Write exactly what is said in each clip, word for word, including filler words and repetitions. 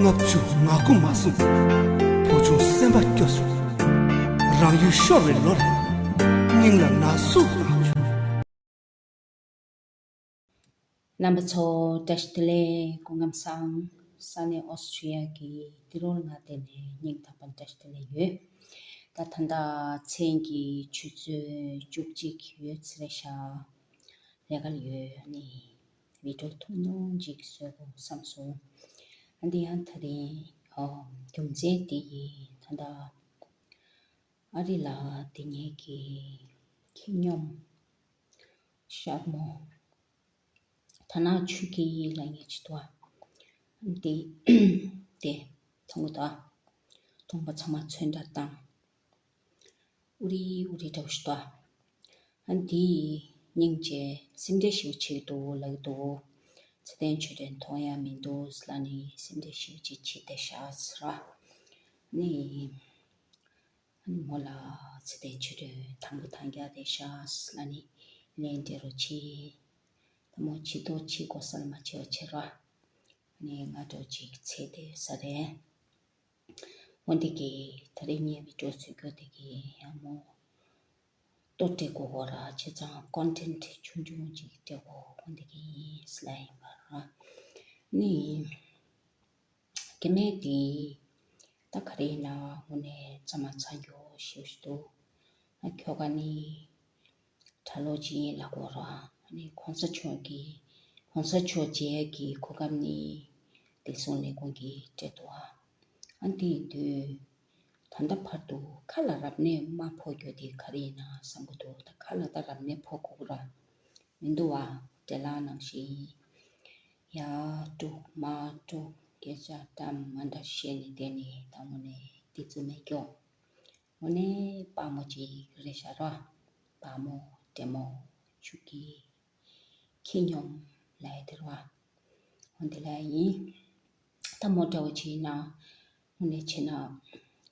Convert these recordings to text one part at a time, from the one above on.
ལྔ་བཅུ་ང་དགུ་མ་སོང་། བུ་ཆུང་སེམས་པ་སྐྱོ་བྱུང་། རང་ཡུལ་ཤོར་བའི་ལོར། སྙིང་ལ་ན་ཟུག་ལངས་བྱུང་། རྣམ་པ་ཚོ་བཀྲ་ཤིས་བདེ་ལེགས། སྐུ་ཁམས་བཟང་། ས་གནས་ཨོ་སི་ཁྲུ་ལི་ཡ་གི་ཏི་རོལ་མངའ་སྡེ་ནས་སྙིང་ཐག་པ་ནས་བཀྲ་ཤིས་བདེ་ལེགས་ཡོད། ད་ད་ལྟ་མཚན་གྱི་ཆུ་ཚོད་བཅུ་གཅིག་ཡོད་ཚད་རེད་ཤག་ལས་ཀ་ལ་ཡོད་ནི་བི་ཌིའོ་ཐུང་ཐུང་ཅིག་བཟོ་དགོས་བསམ་སོང་། ཨ་འདི་ཡང་ད་རིང་ཨ་རྒྱུ་མཚན་དེ་ཡིན། ད་ལྟ་ཨ་རི་ལ་དེ་ཉིད་ཀྱི་ཁྱི་སྨྱོན་ཤར་མོ། ཐ་ན་ཆུ་སྐྱེས་ལ་ངས་ཅི་ཏོ་ཨ། དེ་དེ་མཐོང་གི་ད། མཐོང་པ་ཚང་མ་ཚོན་ཁྲ་བཏང་། ཨུ་རི་ཨུ་རི་འདྲ་བོ་ཞིག་ཏོ་ཨ། དེ་སྙིང་རྗེ་སེམས་ཁྲལ་ཞིག་བྱེད་འདུག་ལབ་ཀྱི་འདུག་ཚེ་བརྟན་ཆོས་སྒྲོན་མཐོང་ཡ་མི་འདུག་ལབ་ནི་སེམས་ཁྲལ་ཞིག་ཅིག་བྱེད་བསྡད་ཤག་ཟེར་བ་ནི། ཨ་ནི་མོ་ལ་ཚེ་བརྟན་ཆོས་སྒྲོན་དང་པོ་དང་རྒྱ་རེད་ཤག་ལབ་ནི་ལན་སྤྲད་རོགས་བྱེད། ད་མོ་བྱེད་ཐུབ་བྱེད་དགོས་ས་ལ་མ་བྱེད་པ་བྱེད་རོགས། ཨ་ནི་ང་འདྲ་བོ་ཅིག་ཚེ་དེ་ས་རེད། འོན་ཏེ་གི་ད་རེས་ངའི་བི་ཌིའོ་བཟོ་རྒྱུ་དེ་གི་ཡང་མོ་ལྟོ་སྤྲད་དགོས་གོ་ར་བྱས་ཙང་ཀོན་ཊེན་ཊི་ཆུང་ཆུང་ཅིག་སྤྲད་དགོས། འོན་ཏེ་གི་ཡིན་ལབ་ཡིན་པ་ར་ནི། སྐྱེ་དམན་དེ་ད་ག་རེ་ཡིན་ན་དངོས་གནས་རྩ་མ་ཚ་རྒྱུ་ཞེ་པོ་ཞིག་འདུག་ཨ་ཁྱོ་ག་ནི་གྲྭ་ལོག་ཅིག་ཡིན་ལབ་དགོས་ར། ཨ་ནི་གོང་ས་མཆོག་གི་གོང་ས་མཆོག་མཇལ་གྱི་གོ་སྐབས་ནི་བདེ་སྲུང་ལས་ཁུངས་ཀྱིས་སྤྲད་འདུག་ཨ་ཨ་འདི་ཡིན་དུས་ད་ལྟ་བར་དུ་ཁ་ལ་རབ་གནས་མ་ཕོག་རྒྱུ་དེ་ག་རེ་ཡིན་ན་བསམ་གྱི་འདུག་ད་ཁ་ལ་ད་རབ་གནས་ཕོག་དགོས་ར། མི་འདུག་བ། འདྲེ་ལགས་ནང་བཞིན་ཡར་དཀྲུག་མར་དཀྲུག་སྐད་ཆ་འདྲ་མི་འདྲ་བཤད་ནས་བསྡད་ནས་ད་དངོས་གནས་བདེ་ཚུལ་མེད་སྐྱོ། དངོས་གནས་དཔའ་མོ་ཅིག་རེད་ཤག་ར། དཔའ་མོ་བདེ་མོ་ཆུ་སྐྱེས་ཁྱི་སྨྱོན་ལབ་ཡ་དེ་རེད་བ། འོ་དེ་ལ་ཡིན། ད་མོ་འདྲ་བོ་ཅིག་ཡིན་ན། དངོས་གནས་བྱས་ན་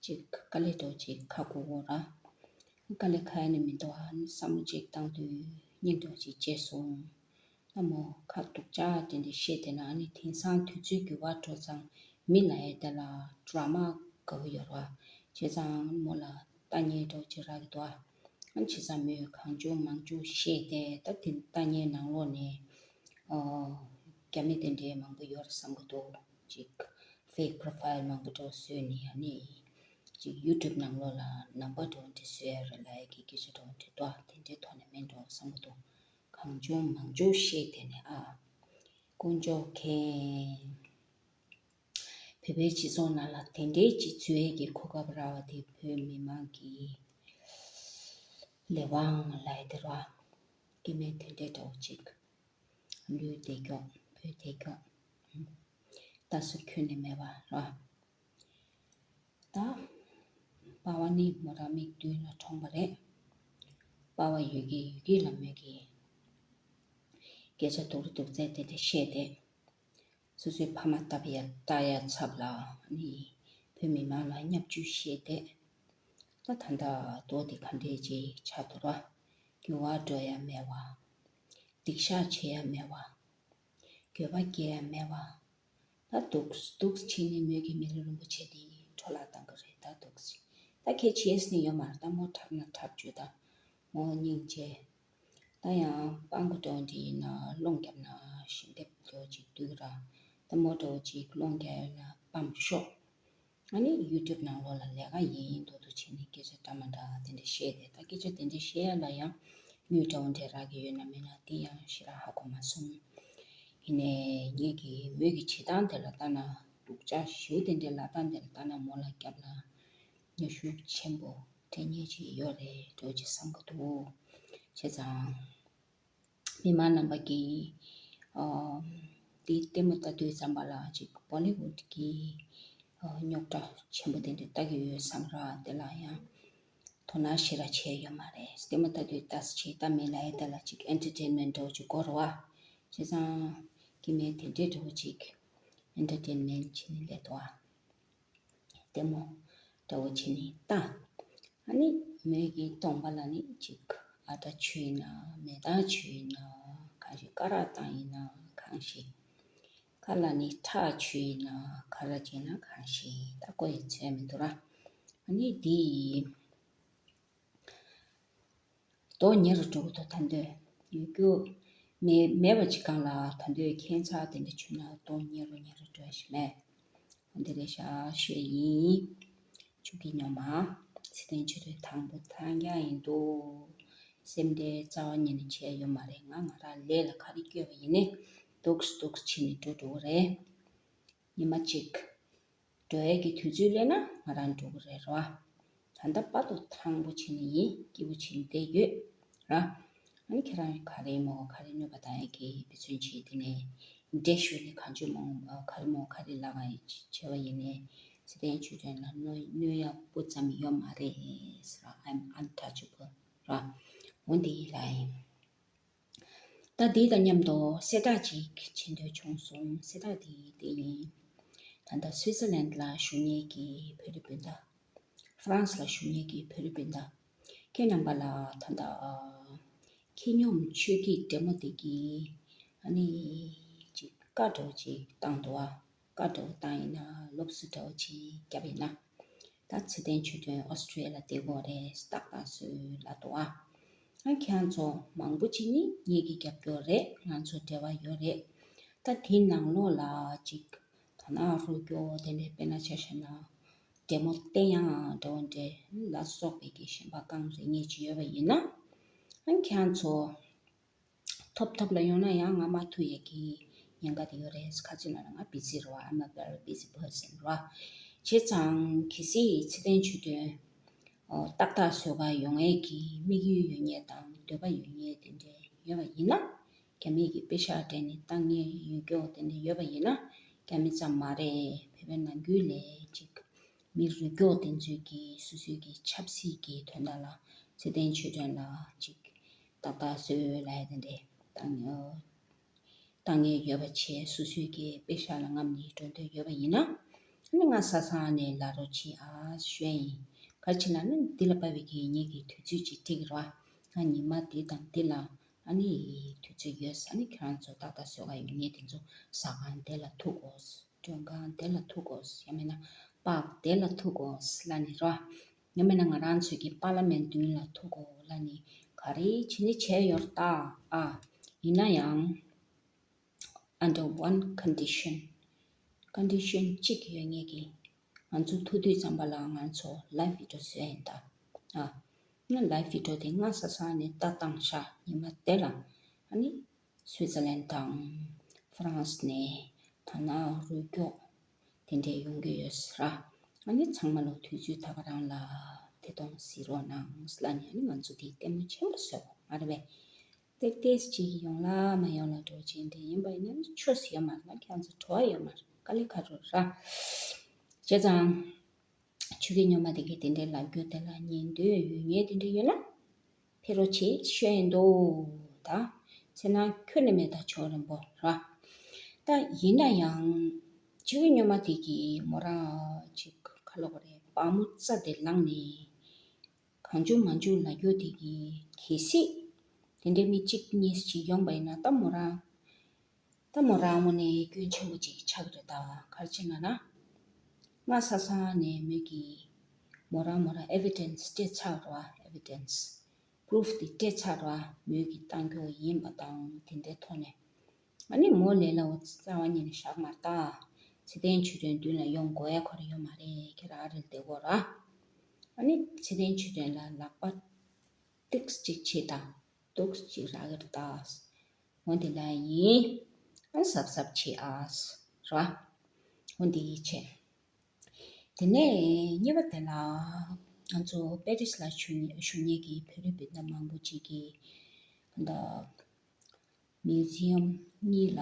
ཅིག་དཀའ་ལས་འདྲ་བོ་ཅིག་ཁག་པོ་འོ་ར། དཀའ་ལས་ཁག་ཡ་ནི་མི་འདུག་ཨ་ནི་བསམ་བློ་ཅིག་བཏང་དུས་སྙིང་འདྲ་བོ་ཅིག་རྗེ་སོང་། ད་མོ་ཁ་སྡུག་ཅག་དེ་འདྲ་བཤད་བསྡད་ན་ཨ་ནི་དེང་སང་དུས་ཚོད་འགྱུར་བ་འགྲོ་ཙང་མི་ལབ་ཡ་དེ་ལ་ཌ་ར་མ་དགའ་བོ་ཡོད་རེད་བ། བྱས་ཙང་མོ་ལ་ལྟ་ཉན་འདྲ་བོ་ཅིག་རག་གི་འདུག་ཨ། ཨ་ནི་བྱས་ཙང་མོས་གང་བྱུང་མང་བྱུང་བཤད་དེ་ད་དེ་ལྟ་ཉན་ནང་ལོགས་ནས་ཨོ། རྒྱ་མི་དེ་འདྲའི་མང་པོ་ཡོད་རེད་བསམ་གྱི་འདུག་ཅིག་ཕེག་པོ་རོ་ཕ་ཡིལ་མང་པོ་འདྲ་བོ་བཟོས་ནས་ཨ་ནི་ཅིག་ཡུ་ཊུབ་ནང་ལོགས་ལ་ནང་པ་འདྲ་བོ་འདྲ་བཟོས་ཡ་རེད་ལབ་ཡ་གི་སྐད་ཆ་འདྲ་བོ་འདྲ་འདུག་དེ་འདྲའི་ཐོག་ནས་མིན་འགྲོ་བསམ་གྱི་འདུག་གང་བྱུང་མང་བྱུང་བཤད་དེ་ནས་ཨ། དཀོན་མཆོག་མཁྱེན། བོད་པའི་སྤྱི་ཚོགས་ནང་ལ་དེ་འདྲའི་སྤྱི་ཚོགས་ཀྱི་གོ་སྐབས་རག་པ་དེ་བོད་མི་མང་གི་ལས་དབང་ལབ་ཡ་དེ་རེད་བ། སྐྱེ་དམན་དེ་འདྲའི་འདྲ་བོ་ཅིག་ལུས་བདེ་མགྱོགས་བོད་བདེ་མགྱོགས། ད་སུ་ཁྱོན་ནས་མེད་པ་ར། ད་པ་ཝ་ནི་མོ་རང་མིག་མདུན་ལ་གྲོངས་པ་རེད། པ་ཝ་ཡོད་ཀྱི་ཡོད་ཀྱི་ལ་མོད་ཀྱི་སྐད་ཆ་སྡུག་རུ་སྡུག་ཚད་དེ་འདྲ་བཤད་དེ། སོ་སོའི་ཕ་མ་ལྟ་བུ་ཡ་ལྟ་ཡ་ཚབ་ལ་ནི་བོད་མི་མང་ལ་བརྙས་བཅོས་བཤད་དེ། ད་ད་ལྟ་རྡོ་དེ་ག་འདྲས་ཅིག་ཆགས་འདུག་ར། འགྱུར་བ་འགྲོ་ཡ་མེད་པ། སྡིག་བཤགས་བྱེད་ཡ་མེད་པ། འགྱོད་པ་སྐྱེ་ཡ་མེད་པ། ད་འདུག་འདུག་བྱས་ནས་མོས་ཀྱི་མི་ལུས་རིན་པོ་ཆེ་དེ་འཕྲོ་བརླག་བཏང་གི་རེད་ད་འདུག་སེ། ད་ཁྱེད་བྱས་ནས་ཡོད་མ་རེད་ད་མོ་འཁྲབ་ན་འཁྲབ་བཅུག་ད། མོ་སྙིང་རྗེ། ད་ཡང་སྤང་གོ་འདྲ་བོ་འདི་ཡིན་ན་སློང་བརྒྱབ་ན་ཞལ་འདེབས་འདྲ་བོ་ཅིག་བསྡུས་ར། ད་མོ་འདྲ་བོ་ཅིག་སློང་རྒྱག་ཡོད་ན་སྤང་ཤོག་ཨ་ནི་ཡུ་ཊུབ་ནང་ལོགས་ལ་ལས་ཀ་ཡིན་མདོག་མདོག་བྱས་ནས་སྐད་ཆ་འདྲ་མ་འདྲ་དེ་འདྲ་བཤད་དེ་ད་སྐད་ཆ་དེ་འདྲ་བཤད་ཡ་ལ་ཡང་དངུལ་འདྲ་བོ་འདྲ་རག་གི་ཡོད་ན་མེད་ན་དེ་ཡང་ཞེ་དྲག་ཧ་གོ་མ་སོང་། ཡིན་ནའི་ངེད་ཀྱི་མོས་ཀྱི་བྱེད་སྟངས་དེ་ལ་ལྟ་ན་སྡུག་ཅག་ཞེ་པོ་དེ་འདྲའི་ལབ་སྟངས་དེ་ལ་ལྟ་ན་མོ་ལ་རྒྱབ་ལ་ཉེས་ཤུགས་ཆེན་པོ་འཕྲད་ཉེན་ཅིག་ཡོད་རེད་འགྲོ་ཅིག་བསམ་གི་འདུག་བྱས་ཙང་། མི་མང་རྣམ་པ་གིས་ཨ་འདི་ལྟད་མོ་ལྟ་དུས་ཙམ་པ་ལ་ཅིག་བོ་ལི་ཝུཌ་ཀྱི་ཨ་རྙོག་དྲ་ཆེན་པོ་དེ་འདྲ་ལྟ་གི་ཡོད་བསམ་ར་དེ་ལ་ཡང་དོ་སྣང་ཞེ་དྲག་བྱས་ཡོད་མ་རེད། ལྟད་མོ་ལྟ་དུས་ལྟ་ས་ཅིག་ལྟ་མི་ལ་ཡ་དེ་ལ་ཅིག་ཨེན་ཊར་ཊེན་མེན་ཊི་འདྲ་བོ་ཅིག་དགོས་རེད་བ། བྱས་ཙང་སྐྱེ་དམན་དེ་འདྲའི་འདྲ་བོ་ཅིག་ཨེན་ཊར་ཊེན་མེན་ཊི་བྱས་ནས་སླེབས་འདུག་བ། ལྟད་མོ་འདྲ་བོ་བྱས་ནས་ལྟ། ཨ་ནི་མོས་ཀྱིས་སྟོང་པ་ལ་ནི་ཅིག་ཨ་ཏྲ་ཆུ་ཡིན་ན་མེ་སྟག་ཆུ་ཡིན་ན་གང་ཞིག་སྐ་རགས་བཏང་ཡིན་ན་གང་ཞིག་ག་ཨ་ལ་ནི་ཁྲག་མཆོད་ཡིན་ན་ག་ར་བྱས་ན་གང་ཞིག་ད་ཀོ་ཡི་ཚོད་མི་འདུག་ར། ཨ་ནི་འདི་ཡི་མདོག་ཉེ་རུ་འགྲོ་གི་འདུག་ད་འདོད་ཡོད་རྒྱུ་མེད་མེད་པ་ཅིག་གང་ལ་ད་འདོད་ཁྱད་མཚར་དེ་འདྲ་བྱུང་ན་མདོག་ཉེ་རུ་ཉེ་རུ་འགྲོ་ཞིག་མེད། འདི་རེད་ཤག་ཤོད་ཡིན། ཆུ་གི་ཉོ་མ། ཚེ་བརྟན་ཆོས་སྒྲོན་དང་པོ་ཐང་རྒྱ་ཡིན་འདུག་སེམས་ཁྲལ་རྩ་བ་ཉིད་ནས་བྱས་ཡོད་མ་རེད། ང་ང་རང་ལས་ལ་ག་རེ་སྐྱོད་པ་ཡིན་ནའི་སྡུག་སྡུག་བྱས་ནས་འགྲོ་འགྲོ་གི་རེད། ཉི་མ་གཅིག་འགྲོ་ཡས་ཀྱི་དུས་ཚོད་སླེབས་ན་ང་རང་འགྲོ་གི་རེད་རོ། ད་ལྟ་བར་དུ་ཐང་པོ་བྱས་ནས་ཡིན་སྐྱིད་པོ་བྱས་ནས་བསྡད་ཡོད་ར། ཨ་ནི་ཁྱེད་རང་ག་རེ་མོ་ག་རེ་གནོད་པ་བཏང་ཡས་ཀྱི་དཔེ་མཚོན་བྱས་དེ་ནས་འདྲེ་ཞུ་ནས་གང་བྱུང་མང་ག་རེ་མོ་ག་རེ་ལབ་ཡས་བྱས་པ་ཡིན་ནའི་ཚེ་བརྟན་ཆོས་སྒྲོན་ལ་གནོད་གནོད་ཡ་སྤུ་ཙམ་ཡོད་མ་རེད་ཟེར། I'm untouchable ར། འོ་འདི་ཡིན་ལ་ཡིན། ད་འདི་དང་མཉམ་དུ་གསལ་བསྒྲགས་ཅིག་བྱེད་འདོད་བྱུང་སོང་། གསལ་བསྒྲགས་འདི་འདི་ཡིན། ད་ལྟ་སུའི་ཙི་ལན་ལ་བཞུགས་མཁན་གྱི་བོད་རིགས་སྤུན་ཟླ། ཧྥ་རན་སི་ལ་བཞུགས་མཁན་གྱི་བོད་རིགས་སྤུན་ཟླ། ཁྱེད་རྣམ་པ་ལ་ད་ལྟ་ཨ་ཁྱི་སྨྱོན་ཆོས་སྐྱིད་འདྲེ་མོ་དེ་གིས་ཨ་ནི་ཅིག་བཀའ་འདྲ་བོ་ཅིག་བཏང་འདུག་ཨ། བཀའ་འདྲ་བོ་བཏང་ཡིན་ན་སློབ་གསོ་འདྲ་བོ་ཅིག་བརྒྱབ་ཡིན་ན། ད་ཚེ་བརྟན་ཆོས་སྒྲོན་ཨོ་སི་ཀྲི་ཡ་ལ་བསྡད་དགོས་རེད། ཏག་ཏག་བཟོས་ལབ་འདུག་ཨ། ཨ་ཁྱེད་རང་ཚོ་མང་པོ་ཅིག་ནི་ངེད་ཀྱི་རྒྱབ་སྐྱོར་རེད། ང་ཚོ་འབྲེལ་བ་ཡོད་རེད། ད་དེའི་ནང་ལོགས་ལ་ཅིག་དོ་སྣང་རུ་སྐྱོ་དེ་འདྲའི་དཔེར་ན་ཆ་བཞག་ན་འདྲེ་མོ་བསྟན་ཡང་འདྲ་བོ་འདྲེ་ལ་སོགས་པའི་གི་ཞེན་པ་གང་རེ་ངེས་ཅིག་ཡོད་པ་ཡིན་ན། ཨ་ཁྱེད་རང་ཚོ་ཐོབ་ཐོབ་ལ་ཡོང་ན་ཡང་ང་མ་ཐུག་ཡས་ཀྱི་ཉེན་ཁ་དེ་ཡོད་རེད། ག་ཅི་ན་ང་བི་ཟི་རེད་བ། I'm a very busy person ར། བྱས་ཙང་གལ་སྲིད་ཚེ་བརྟན་ཆོས་སྒྲོན་ཨོ་ཏག་ཏག་བཟོ་ག་ཡོང་ཡས་ཀྱི་དམིགས་ཡུལ་ཡོད་མཁན་དང་འདོད་པ་ཡོད་མཁན་དེ་འདྲ་ཡོད་པ་ཡིན་ན། རྒྱ་མི་གི་པེ་ཤག་སྤྲད་ནས་བཏང་མཁན་ཡོད་སྐྱོ་དེ་འདྲ་ཡོད་པ་ཡིན་ན། རྒྱ་མི་ཙམ་མ་རེད། བོད་པའི་ནང་ཁུལ་ལས་ཅིག་མི་རུ་སྐྱོ་དེ་ཚོས་ཀྱི་སོ་སོའི་གི་ཆབ་སྲིད་ཀྱི་དོན་དག་ལ་ཚེ་བརྟན་ཆོས་སྒྲོན་ལ་ཅིག་ཏག་ཏག་བཟོས་ལབ་ཡ་དེ་འདྲས་བཏང་ཡོད། བཏང་ཡས་ཡོད་པ་བྱས་སོ་སོའི་གི་པེ་ཤག་ལ་རྔམ་ནས་འགྲོ་འདོད་ཡོད་པ་ཡིན་ན། ཨ་ནི་ང་ས་ས་ནས་ལབ་རོགས་བྱེད་ཨ་ཞུ་ཡ་ཡིན། ག་རེ་བྱས་ན་ནི་འདི་ལ་དཔག་པའི་གི་ངེད་ཀྱི་དུས་ཚོད་ཅིག་སྤྲད་ཀྱི་རེད་བ། ང་ཉི་མ་འདི་དང་འདི་ལ་ཨ་ནི་དུས་ཚོད་ཡོད། ཨ་ནི་ཁྱེད་རང་ཚོ་ཏག་ཏག་བཟོ་ག་ཡོང་མཁན་དེ་ཚོ་ཟ་ཁང་དེ་ལ་ཐུག་དགོས། མགྲོན་ཁང་དེ་ལ་ཐུག་དགོས། ཡང་མིན་ན་པག་དེ་ལ་ཐུག་དགོས་ལབ་ནས་རོ། ཡང་མིན་ན་ང་རང་ཚོའི་གི་པར་ལི་མེན་མདུན་ལ་ཐུག་དགོས་ལབ་ནས་ག་རེ་བྱས་ནས་བྱས་ཡོད་ད། ཨ་ཡིན་ན་ཡང་under one condition། ཀོན་ཌི་ཤན་གཅིག་ཡོད་ངེས་ཀྱི། ང་ཚོ་ཐུག་དུས་ཙམ་པ་ལ་ང་ཚོ་ལའིབ་བི་ཌི་ཡོ་བཟོས་ཡིན་ད། ཨ་ང་ལའིབ་བི་ཌི་ཡོ་དེ་ང་ས་ས་ནས་ལྟ་སྟངས་ཤག་ཉི་མ་དེ་ལ་ཨ་ནི། སུའི་ཙི་ལན་དང་ཧྥ་རན་སི་ནས་ད་ནང་རུ་སྐྱོག་དེ་འདྲས་ཡོང་གི་ཡོད་ས་ར། ཨ་ནི་ཚང་མ་ལོ་དུས་ཚོད་ད་ག་རང་ལ་དེ་གཏོང་ཟེར་རོགས་གནང་ལབ་ནས་ཨ་ནི་ང་ཚོ་དེ་ལྟད་མོ་ཆེན་པོ་བཟོས་པ་མ་རེད་པས། ཏེག་ཏེག་ཅིག་ཡོང་ལ་མ་ཡོང་ལ་འགྲོ་བྱེད་འདི་ཡིན་པ་ཡིན་ན་ཆོས་སུ་ཡོད་མ་རེད་ན་ཁྱེད་ཚོ་བྲོ་བ་ཡོད་མ་རེད། དཀའ་ལས་ཁག་རོ་ར། བྱས་ཙང་། ཆོས་ཀྱི་སྨྱོན་མ་དེ་གིས་དེ་འདྲའི་ལབ་རྒྱུ་དེ་ལ་ཉན་འདོད་ཡོད་ངེས་དེ་འདྲ་ཡོད་ན། ཕེབས་རོགས་བྱེད་ཤོད་ཡིན་འདུག་ད་ཚེ་ན་ཁྱོད་ནི་མེད་ད་ཆོག་རིན་པོ་ར། ད་ཡིན་ན་ཡང་ཆོས་ཀྱི་སྨྱོན་མ་དེ་གིས་མོ་རང་ཅིག་ཁ་ལོ་ག་རེ་བ་མོ་རྩ་དེ་ལངས་ནས་གང་བྱུང་མང་བྱུང་ལབ་རྒྱུ་དེ་གིས་གལ་སྲིད་དེ་འདྲའི་མི་གཅིག་གཉིས་ཅིག་ཡོང་པ་ཡིན་ན་ད་མོ་རང་། ད་མོ་རང་དངོས་གནས་སྐྱོན་ཆེན་པོ་ཅིག་ཆགས་ཀྱི་རེད་ད། ག་རེ་བྱས་ན་ན། སྔ་ས་ས་ནས་མོས་ཀྱིས་མོ་རང་མོ་རང་ཨེ་བི་ཌེན་སི་སྤྲད་ཚར་ར། ཨེ་བི་ཌེན་སི་པུ་རུབ་དེ་སྤྲད་ཚར་ར། མོས་ཀྱིས་བཏང་རྒྱུ་ཡིན་པ་དང་དེ་འདྲའི་ཐོག་ནས། ཨ་ནི་མོ་ལས་སླ་བོ་རྩ་བ་ཉིད་ནས་བཞག་མ་ད། ཚེ་བརྟན་ཆོས་སྒྲོན་མདུན་ལ་ཡོང་དགོས་ཡ་ཁོ་རང་ཡོད་མ་རེད། ཁྱེད་རང་ཨ་རིར་བསྡད་དགོས་ར། ཨ་ནི་ཚེ་བརྟན་ཆོས་སྒྲོན་ལ་ལག་པ་ཏིག་ཅིག་བྱེད་དང་ཏོག་ཅིག་རག་གི་རེད་ད། འོ་འདི་ལ་ཡིན། ཨ་གཟབ་གཟབ་བྱེད་ཨ། ར། འོ་འདི་ཡིན་བྱས། དེ་ནས་གཉིས་པ་དེ་ལ་ང་ཚོ་པེ་རི་སི་ལ་བཞུགས་བཞུགས་མཁན་གྱི་བོད་རིགས་སྤུན་ཟླ་མང་པོ་ཅིག་གིས་ད་མིའུ་ཛི་ཡམ་གཉིས་ལ་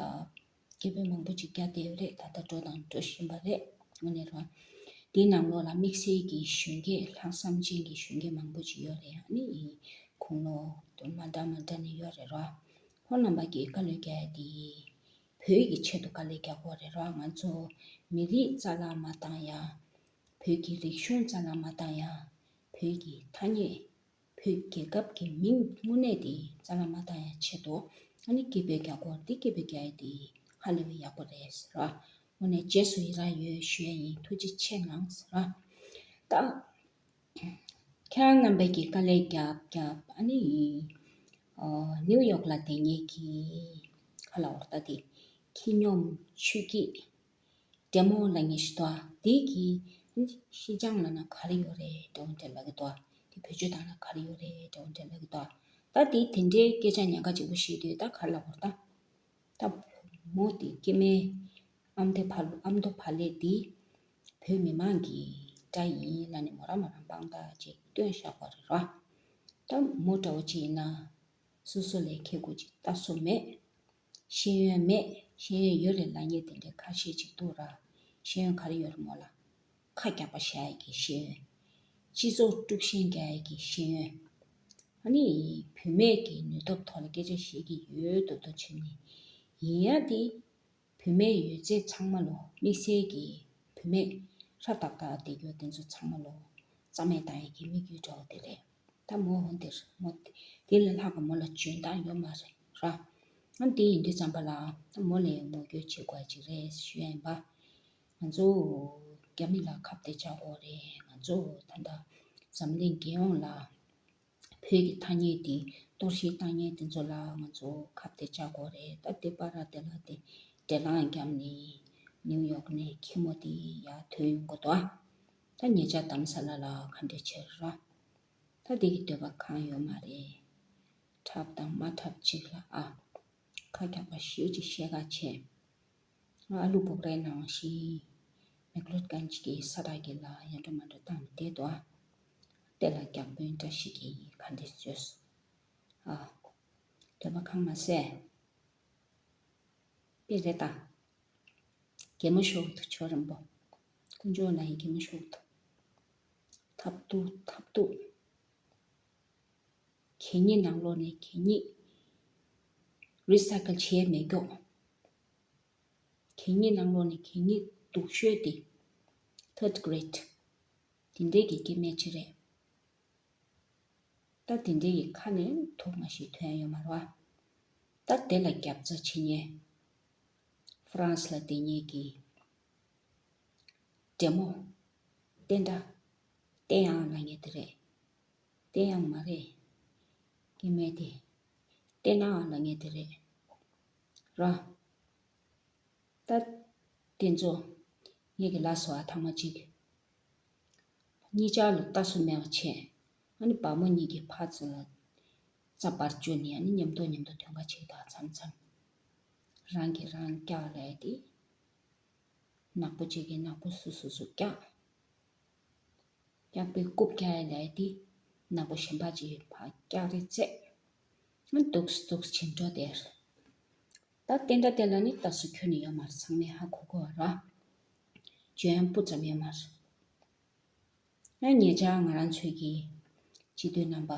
སྐད་འབོད་མང་པོ་ཅིག་བརྒྱབ་བསྡད་ཡོད་རེད། ད་ལྟ་འགྲོ་དང་འགྲོ་བཞིན་པ་རེད། དངོས་གནས་རང་། དེའི་ནང་ལོགས་ལ་དམིགས་བསལ་གྱི་གཞོན་སྐྱེས་ལྷག་བསམ་ཅན་གྱི་གཞོན་སྐྱེས་མང་པོ་ཅིག་ཡོད་རེད། ཨ་ནི་ཁུངས་ལུང་དུ་མ་འདྲ་མ་འདྲ་ནས་ཡོད་རེད་ར། ཁོང་རྣམ་པ་གིས་དཀའ་ལས་རྒྱག་ཡ་དེ་བོད་ཀྱི་ཆེད་དུ་དཀའ་ལས་རྒྱག་གི་ཡོད་རེད་ར། ང་ཚོ་མི་རིགས་རྩ་བརླག་མ་བཏང་ཡ། བོད་ཀྱི་རིག་གཞུང་རྩ་བརླག་མ་བཏང་ཡ། བོད་ཀྱི་ཐ་སྙད། བོད་རྒྱལ་ཁབ་ཀྱི་མིང་དངོས་གནས་དེ་རྩ་བརླག་མ་བཏང་ཡ་ཆེད་དུ་ཨ་ནི་སྐད་འབོད་རྒྱག་གི་ཡོད་རེད། སྐད་འབོད་རྒྱག་ཡ་དེ་ ཧ་ལས་པའི་ཡག་པོ་རེད་ཟེར་བ། དངོས་གནས་རྗེས་སུ་ཡི་རང་ཡོད་ཞུ་ཡ་ཡིན། ཐུགས་རྗེ་ཆེ་གནང་ཟེར་བ། ད་ཁྱེད་རང་རྣམ་པས་ཀྱི་དཀའ་ལས་རྒྱབ་རྒྱབ་ཨ་ནི་ཨ་ནིའུ་ཡོག་ལ་བསྡད་མཁན་གྱི་ག་ལབ་དགོས་རེད། ད་དེ་ཁྱི་སྨྱོན་ཆོས་སྐྱིད་འདྲེ་མོ་ལབ་མཁན་ཞིག་འདུག་དེ་གིས་ཤིན་ཅང་ལབ་ན་ག་རེ་ཡོད་རེད་འདྲ་བོ་འདྲ་ལབ་ཀྱི་འདུག་དེ་བེད་སྤྱོད་བཏང་ན་ག་རེ་ཡོད་རེད་འདྲ་བོ་འདྲ་ལབ་ཀྱི་འདུག་ད་དེ་དེ་འདྲའི་སྐད་ཆ་ཉེན་ཁ་ཆེན་པོ་བཤད་དུས་ད་ག་རེ་ལབ་དགོས་རེད་ད། ད་མོ་དེ་སྐྱེ་དམན་ཨ་མདོ་ཕ་ཨ་མདོ་ཕ་ལེ་དེ་བོད་མི་མང་གི་དགྲ་ཡིན་ལབ་ནས་མོ་རང་མོ་རང་དཔང་རྟགས་ཅིག་སྟོན་བཞག་པ་རེད་ར། ད་མོ་འདྲ་བོ་ཅིག་ཡིན་ན་སོ་སོ་ལ་ཁེ་གུ་ཅིག་ལྟ་སྲོལ་མེད། ཤེས་ཡོན་མེད། ཤེས་ཡོན་ཡོད་རེད་ལབ་མཁན་དེ་འདྲའི་ཁ་ཤས་ཅིག་འདུག་ར། ཤེས་ཡོན་ག་རེ་ཡོད་རེད་མོ་ལ། ཁ་རྒྱག་པ་བྱ་ཡག་གི་ཤེས་ཡོན། སྤྱི་ཚོགས་དཀྲུག་ཤིང་རྒྱག་ཡག་གི་ཤེས་ཡོན། ཨ་ནི་བུད་མེད་ཀྱི་ནུས་སྟོབས་ཐོག་ལ་སྐད་ཆ་བཤད་ཀྱི་ཡོད་མདོག་མདོག་བྱས་ནས། ཡིན་ཡང་དེ་བུད་མེད་ཡོད་ཚད་ཚང་མ་ལོ། དམིགས་བསལ་གྱི་བུད་མེད་ཧྲ་ཏག་ཏག་བསྡད་རྒྱུ་དེ་ཚོ་ཚང་མ་ལོ་རྩ་མེད་བཏང་ཡག་གི་དམིགས་ཡུལ་འདྲ་བོ་དེ་རེད། ད་མོ་འོ་འདིར་མོ་དེ་ལས་ལྷག་ག་མོ་ལ་འཇོན་ཐང་ཡོད་མ་རེད་ར། ཨ་འདི་ཡིན་དུས་ཙམ་པ་ལ་ད་མོ་ལ་ངོ་རྒོལ་བྱེད་དགོས་ཅིག་རེད་ཞུ་ཡ་ཡིན་པ། ང་ཚོ་རྒྱ་མི་ལ་ཁ་གཏད་བཅག་དགོས་རེད། ང་ཚོ་ད་ལྟ་འཛམ་གླིང་རྒྱལ་ཡོངས་ལ་བོད་ཀྱི་ཐ་སྙད་དེ་གཏོར་བཤིག་བཏང་མཁན་དེ་ཚོ་ལ་ང་ཚོ་ཁ་གཏད་བཅག་དགོས་རེད། ད་དེ་པར་དེ་ལ་དེ་འགྲེལ་ལམ་བརྒྱབ་ནས་ནིའུ་ཡོག་ནས་ཁྱི་མོ་དེ་ཡར་ཐོན་ཡོང་གི་འདུག་ད་ཉེ་ཆར་དྷ་རམ་ས་ལ་ལ་ག་འདྲ་བྱས་ར། ད་དེ་གི་འདོད་པ་གང་ཡོད་མ་རེད། འཁྲབ་དང་མ་འཁྲབ་ཅིག་ལ་ཨ། ཁ་རྒྱག་པ་ཞེ་ཅིག་བཤད་ག་བྱས། ཨ་ལུ་བོག་རའི་ནང་བཞིན་མེག་ལོད་གན་གྱི་ས་དག་གི་ལ་ཡ་འདྲ་མ་འདྲ་བཏང་བསྡད་དོ། ཨ་དེ་ལ་རྒྱག་དཔོན་བཀྲ་ཤིས་ཀྱིས་ག་འདྲ་བཟོས་སོང་། ཨ་འདོད་པ་གང་མ་ཟད། དཔེ་རེད་ད། གད་མོ་ཤོར་འདུག་ཆོས་རིན་པོ། དཀོན་མཆོག་ལ་ཡི་གད་མོ་ཤོར་འདུག་ཐབས་སྡུག་ཐབས་སྡུག་གད་སྙིགས་ནང་ལོགས་ནས་གད་སྙིགས་རི་སའི་ཀལ་བྱས་མེད་མགྱོགས། གད་སྙིགས་ནང་ལོགས་ནས་གད་སྙིགས་སྡུག་ཤོས་དེ་third grade དེ་འདྲས་ཀྱི་སྐྱེ་དམན་ཅིག་རེད། ད་དེ་འདྲས་ཀྱི་ཁ་ནས་ཐུག་མ་ཞིག་ཐོན་ཡོད་མ་རེད་བ། ད་དེ་ལ་རྒྱབ་རྩ་བྱེད་མཁན་ཧྥ་རན་སི་ལ་བསྡད་མཁན་གྱི་འདྲེ་མོ་བསྟན་དགྲ་བསྟན་དབྱངས་ལབ་མཁན་དེ་རེད། བསྟན་དབྱངས་མ་རེད། སྐྱེ་དམན་དེ་བསྟན་དབྱངས་ལབ་མཁན་དེ་རེད་ར། ད་དེ་ཚོ་ངེད་ཀྱི་ལ་སོ་ཨ་ཐང་མ་གཅིག་གཉིས་ཆར་ལ་ལྟ་སུ་མེད་པ་བྱས། ཨ་ནི་བ་མོ་གཉིས་ཀྱི་ཕ་ཚོ་ལ་རྩ་བར་གཅོད་ནས་ཨ་ནི་མཉམ་དུ་མཉམ་དུ་ཐོན་ཁ་བྱེད་དག་མཚམས་མཚམས་རང་གིས་རང་སྐྱག་ལས་དེ། ནག་པོ་གཅིག་གིས་ནག་པོ་སུ་སུ་སུ་སྐྱག་སྐྱག་པའི་རྐུབ་བཀྱག་ཡ་ལས་དེ། ནག་པོ་གཞན་པ་གཅིག་གིས་ཕ་སྐྱག་རེ་རྩེད། སྡུག་སྡུག་བྱེད་འགྲོ་དེར། ད་བསྟན་དགྲ་དེ་ལ་ནི་ལྟ་སུ་ཁྱོན་ནས་ཡོད་མ་རེད། ཚང་མས་ཧ་གོ་གོ་བ་ར། འཇོན་སྤུ་ཙམ་ཡོད་མ་རེད། ཡང་ཉེ་ཆར་ང་རང་ཚོའི་གི་སྤྱི་འཐུས་རྣམ་པ་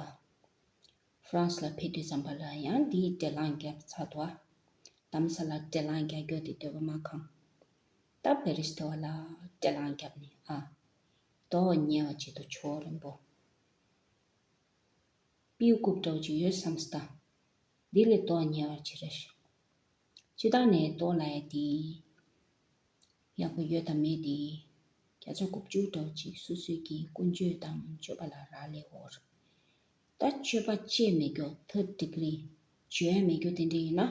ཧྥ་རན་སི་ལ་ཕེབས་དུས་ཙམ་པ་ལ་ཡང་འདིའི་འགྲེལ་ལམ་བརྒྱབ་ཚར་འདུག་དྷ་རམ་ས་ལ་འགྲེལ་ལམ་རྒྱག་རྒྱུ་དེ་འདོད་པ་མ་ཁེངས། ད་པེ་རི་སི་དེ་བ་ལ་འགྲེལ་ལམ་བརྒྱབ་ནས་ཨ། མདོག་ཉེས་པ་ཅིག་ཏུ་ཆོས་རིན་པོ། པིའུ་རྐུབ་འདྲ་བོ་ཅིག་ཡོད་བསམ་སྟེ། འདི་ལས་མདོག་ཉེས་པ་ཅིག་རེད། སྤྱིར་བཏང་ནས་མདོག་ལབ་ཡ་དེ་ཡག་པོ་ཡོད་དམ་མེད་དེ་བརྒྱ་ཆ་དགུ་བཅུ་འདྲ་བོ་ཅིག་སོ་སོའི་གི་ཀུན་སྤྱོད་དང་སྤྱོད་པ་ལ་རག་ལས་འོར། ད་སྤྱོད་པ་བཅས་མེད་མགྱོགས་third degree འཇོན་མེད་མགྱོགས་དེ་འདྲ་ཡིན་ན།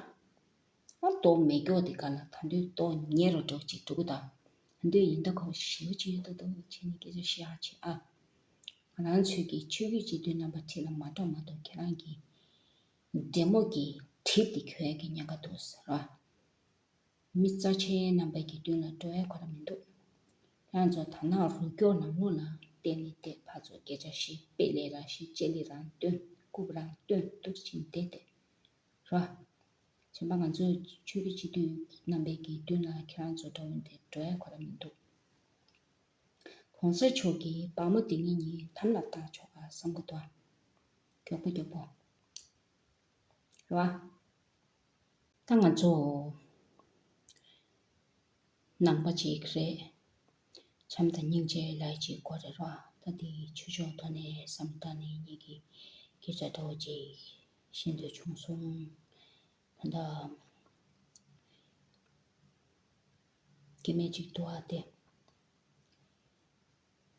ཨ་མདོག་མེད་མགྱོགས་དེ་ག་ལ་ད་འདོད་མདོག་ཉེས་རོ་འདྲ་བོ་ཅིག་འགྲོ་གི་ད། ད་འདོད་ཡིན་ད་ཁོ་ཞེ་པོ་ཅིག་ཡོད་ད་ད་བྱས་ནས་སྐད་ཆ་བཤད་ཨ་བྱེད་ཨ། ང་རང་ཚོའི་གི་ཆོས་བརྒྱུད་སྤྱི་འཐུས་རྣམ་པ་ཁྲིད་ལ་མ་འགྲོ་མ་གཏོགས་ཁྱེད་རང་གི་འདྲེ་མོ་གི་གྲིབ་དེ་གྱོན་ཡས་ཀྱི་ཉེན་ཁ་འདུག་ཟེར་བ། མི་རྩ་ཆེན་རྣམ་པ་གི་མདུན་ལ་འགྲོ་ཡས་ཁོ་ར་མི་འདུག་ཁྱེད་རང་ཚོ་དར་ནག་རུ་སྐྱོར་ནང་ལོགས་ལ་བལྟས་ནས་བལྟས་ཕར་ཚུར་སྐད་ཆ་བཤད་དཔེ་ལས་རང་བཤད་ལྕེ་ལས་རང་སྟོན་རྐུབ་རང་སྟོན་འདུག་ཕྱིན་བསྡད་དེ་ར། གཞན་པ་ང་ཚོའི་ཆོས་བརྒྱུད་སྤྱི་འཐུས་རྣམ་པའི་གི་མདུན་ལ་ཁྱེད་རང་ཚོ་འགྲོ་འོང་དེ་འགྲོ་ཡས་ཁོ་ར་མི་འདུག་གོང་ས་མཆོག་གིས་བ་མོ་དེ་གཉིས་གཉིས་དམ་ལ་བཏགས་ཆོག་ག་བསམ་གི་འདུག་མགྱོགས་པོ་མགྱོགས་པོ། རེད་བ། ད་ང་ཚོ་ནང་པ་ཅིག་རེད། བྱམས་དང་སྙིང་རྗེ་ལབ་ཅིག་དགོས་རེད་ར། ད་དེ་ཆོས་ཕྱོགས་ཐོག་ནས་བསམ་བློ་བཏང་ནས་ངེད་ཀྱི་སྐད་ཆ་འདྲ་བོ་ཅིག་ཤེས་འདོད་བྱུང་སོང་། ད་ལྟ་ སྐྱེ་དམན་ཅིག་འདུག་ཨ། དེ་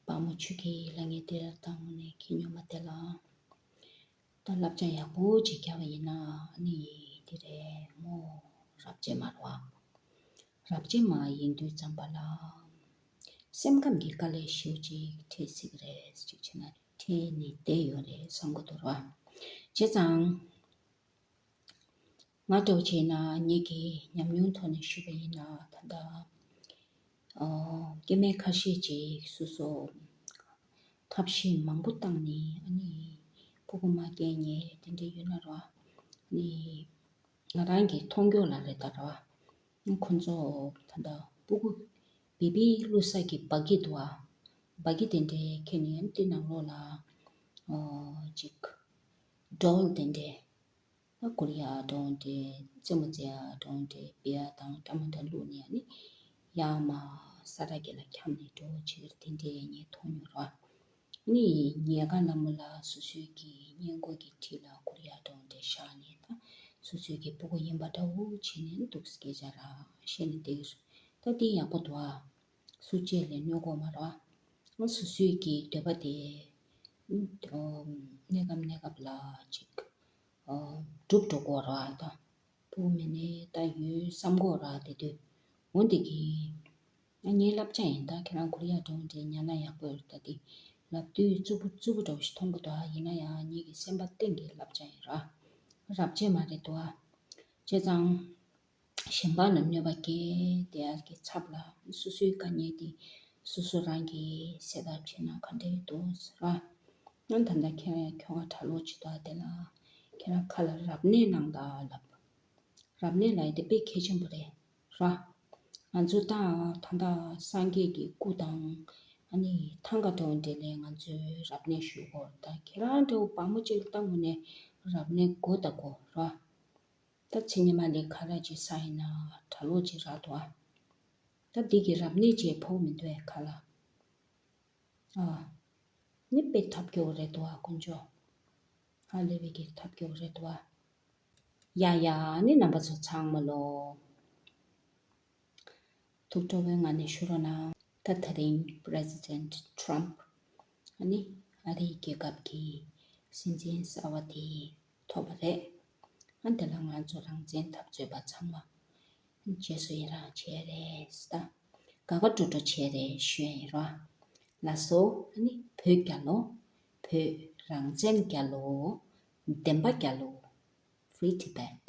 དཔའ་མོ་ཆུ་སྐྱེས་ལ་ངས་དེ་ལ་བཏང་ནས་ཁྱི་སྨྱོན་མ་དེ་ལ་ད་བསླབ་བྱ་ཡག་པོ་ཅིག་བརྒྱབ་པ་ཡིན་ན། ཨ་ནི་དེ་རེད་མོ། རབ་བྱེད་མ་རེད་བ། རབ་བྱེད་མ་ཡིན་དུས་ཙམ་པ་ལ་སེམས་ཁམས་ཀྱི་དཀའ་ལས་ཞེ་པོ་ཅིག་འཕྲད་སྲིད་ཀྱི་རེད། ཅིག་བྱས་ན་འཕྲད་ནས་བསྡད་ཡོད་རེད་བསམ་གྱི་འདུག་ར། བྱས་ཙང་། ང་འདྲ་བོ་བྱས་ན་ངེད་ཀྱི་ཉམས་མྱོང་ཐོག་ནས་ཞུས་པ་ཡིན་ན། ད་ལྟ་ཨ་སྐྱེ་དམན་ཁ་ཤས་ཅིག་སོ་སོ་ཐབས་ཤེས་མང་པོ་བཏང་ནས། ཨ་ནི་ཕྲུ་གུ་མ་སྐྱེས་ནས་དེ་འདྲ་ཡོད་ན་ར། ཨ་ནི་ང་རང་གིས་མཐོང་རྒྱུ་ལ་རེད་ད་ར། ཁོ་ཚོ་ད་ལྟ་ཕྲུ་གུ་བེ་བི་བླུགས་ས་གི་འབག་གི་འདུག་ཨ། འབག་གི་དེ་འདྲ་ཁྱེར་ནས་ཨ་ནི་དེ་ནང་ལོགས་ལ་ཨ་ཅིག་ཌོལ་དེ་འདྲ། ད་ཀོ་རི་ཡ་འདྲ་བོ་འདྲ། རྩེད་མོ་རྩེ་ཡ་འདྲ་བོ་འདྲ། དཔེ་ཡ་དང་འདྲ་མི་འདྲ་བླུགས་ནས། ཨ་ནི་ཡར་མར་ས་དགྲ་བརྒྱད་ལ་འཁྱམས་ནས་འགྲོ་བྱེད་ཀྱི་དེ་འདྲའི་ངས་མཐོང་མྱོང་ར། ཨ་ནི་ཉལ་ཁང་ལ་མོ་ལ་སོ་སོའི་གི་སྔས་མགོ་གི་འཁྲིས་ལ་ཀོ་རི་ཡ་འདྲ་བོ་འདྲ་བཞག་ནས། ད་སོ་སོའི་གི་ཕྲུ་གུ་ཡིན་པ་འདྲ་བོ་བྱས་ནས་འདུག་སྐད་ཆ་ར་བཤད་ནས་བསྡད་ཀྱི་རེད། ད་དེ་ཡག་པོ་འདུག་ཨ། སུ་གཅིག་ལ་གནོད་དགོས་མ་རེད་བ། སོ་སོའི་གི་འདོད་པ་དེ། ཨ་གནས་སྐབས་གནས་སྐབས་ལ་ཅིག་ཨ་འགྲུབ་འགྲོ་དགོས་རེད་བ། ད་ཕྲུ་གུ་མེད་ནས་ད་ཡོད་བསམ་དགོས་རེད་བ། དེ་དུས་འོ་འདི་གི་ཨ་ངའི་བསླབ་བྱ་ཡིན། ད་ཁྱེད་རང་ཀོ་རི་ཡ་འདྲ་བོ་འདྲ་ཉར་ན་ཡག་པོ་རེད། ད་དེ་ལབ་དུས་རྩུབ་པོ་རྩུབ་པོ་འདྲ་བོ་ཞིག་མཐོང་གི་འདུག་ཨ། ཡིན་ན་ཡང་ངེད་ཀྱི་སེམས་པ་གཏིང་གི་བསླབ་བྱ་ཡིན་ར། རབ་བྱེད་མ་རེད་འདུག་ཨ། བྱས་ཙང་། གཞན་པ་ལ་གནོད་པ་སྐྱེལ་བསྡད་ཡ་གི་ཚབ་ལ། སོ་སོའི་དཀའ་ངལ་དེ་སོ་སོ་རང་གིས་སེལ་ཐབས་བྱས་ན་ག་འདྲ་ཡོད་འདུག་ཟེར་བ། ཡང་ད་ལྟ་ཁྱེད་རང་ཁྱོ་ག་གྲྭ་ལོག་ཅིག་འདུག་དེ་ལ་ཁྱེད་རང་ཁ་ལ་རབ་གནས་གནང་དང་ལབ། རབ་གནས་ལབ་ཡ་དེ་དཔེ་གལ་ཆེན་པོ་རེད་ར། ང་ཚོ་ད་ད་ལྟ་སངས་རྒྱས་ཀྱི་སྐུ་དང་ཨ་ནི་ཐང་ག་འདྲ་བོ་འདྲ་ལ་ང་ཚོས་རབ་གནས་ཞུ་དགོས། ད་ཁྱེད་རང་འདྲ་བོ་དཔའ་མོ་ཅིག་ལ་ད་དངོས་གནས་རབ་གནས་དགོས་ད་དགོས་ར། ད་ཚེ་ཉི་མ་ལས་ཁ་ར་ཅིག་ས་ཡིན་ན་གྲྭ་ལོག་ཅིག་རག་འདུག་ཨ། ད་འདི་གི་རབ་གནས་ཅིག་ཕོག་མི་འདུག་ཨེ་ཁ་ལ། ཨ། ནི་དཔེ་ཐབས་སྐྱོ་བོ་རེད་འདུག་ཨ་དཀོན་མཆོག་ཧ་ལས་པའི་གི་ཐབས་སྐྱོ་བོ་རེད་འདུག་ཨ། ཡ་ཡ་ནི་རྣམ་པ་ཚོ་ཚང་མ་ལོ། ཐུགས་སྤྲོ་བའི་ངང་ནས་ཞུ་རོགས་གནང་། ད་དེ་རིང་President Trump ཨ་ནི་ཨ་རིའི་རྒྱལ་ཁབ་ཀྱི་སྲིད་འཛིན་གསར་བ་དེ་ཐོབ་པ་རེད། ཨ་འདི་ལ་ང་ཚོ་རང་བཙན་འཐབ་རྩོད་པ་ཚང་མ་རྗེས་སུ་ཡི་རང་བྱས་རེད་ད། དགའ་དགའ་སྤྲོ་སྤྲོ་བྱས་རེད་ཞུ་ཡ་ཡིན་རོ། ལགས་སོ། ཨ་ནི་བོད་རྒྱལ་ལོ། བོད་རང་བཙན་རྒྱལ་ལོ། བདེན་པ་རྒྱལ་ལོ། Free Tibet།